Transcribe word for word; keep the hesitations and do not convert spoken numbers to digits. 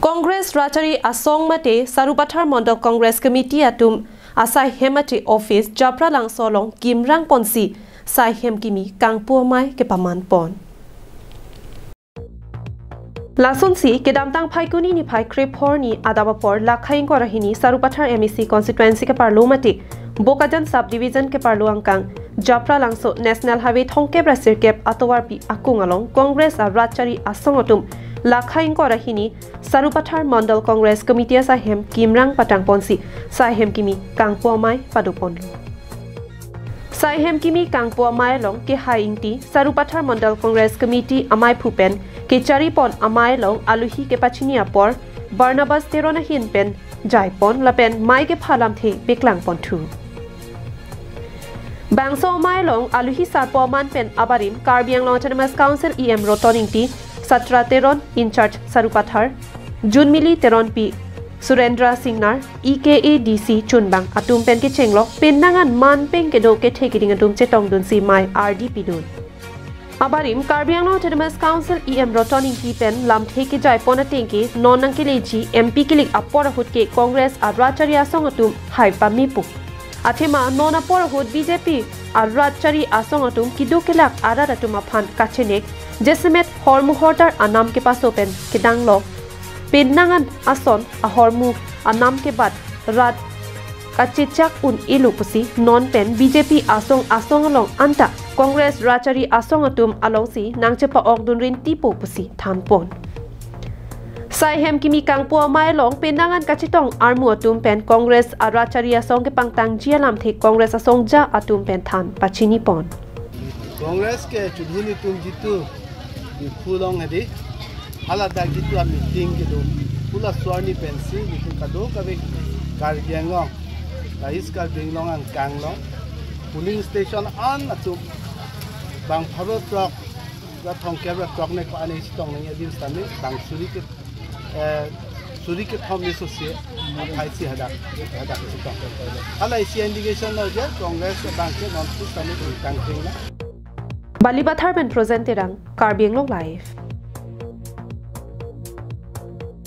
Congress Rajchari Asong mate Sarupathar Mandal Congress Committee atum asai hem mate office Japralangso along kimrang ponsi sai hem kimi kangpu amei kepaman pon. Lasonsi kedamtang Phaikuni niphai krephor ni adap apor lakha ingkoi ra hini Sarupathar M A C constituency keparlo mate Bokajan subdivision keparlo angkang Japralangso National Highway thomkep ra sirkep atovarpi akung along Congress a Rajchari Asong atum lakha ingkoi ra hini Sarupathar Mandal Congress Committee asai hem kimrang patang ponsi sai hem kimi kangpu amei pado ponlo. Sai hem kimi kangpu amei along Kehai Ingti, Sarupathar Mandal Congress Committee ameiphu pen kechari pon amei along aluhi kepachini apor Barnabas Teron ahin pen jai pon lapen mei kepha lamthe paklang ponthu. Bangso amei along aluhi sarpo aman pen abarim Karbi Anglong Autonomous Council E M Roton Ingti, Satra Teron in charge Sarupathar, Junmili Teronpi, Surendra Singnar, E K A D C chunbang atum pen kechenglok penang an manpeng kedo kethe keding atum chetongdunsi mei ardi pidun. Abarim Karbi Anglong Autonomous Council E M Roton Ingti pen lamthe kejai pon ateng ke non nangkeleji M P kilik apor ahut ke Congress a Rajchari Asong atum hai pame pu. Athema non apor ahut B J P a Rajchari Asong atum keduk kelak arat atum aphan kachenek, jasemet hormu hortar anam kepaso pen kedanglok. Penang an ason ahormu anam kebat rat kachechak un-elo pusi non pen B J P asong asong along anta Congress Rajchari Asong atum alongsi nangchepa-okdun rinti po pusi than pon. Sai hem kimi kangpu amei along penang an kachetong armu atum pen Congress a Rajchari Asong kepangtangji alamthe Congress asongja atum pen than pachini pon. Congress ke chunhun itum jitu Diphu along hedi, haladak jitu a meeting kedo, pu la suarni pensi jitu kadokave Karbi Anglong, la East Karbi Anglong angkang along polling station an atum bang pharo throk, la thomkep ra throk nek pa ani chetong nang adin sitame bang suri ke, eh, suri kethom ni sosi, aphaisi hadak, hadak chetong. Hala isi indication lo je Congress bang ke non pu sitame kangkring la. Balipathar pen Projen Terang, Karbi Anglong Live.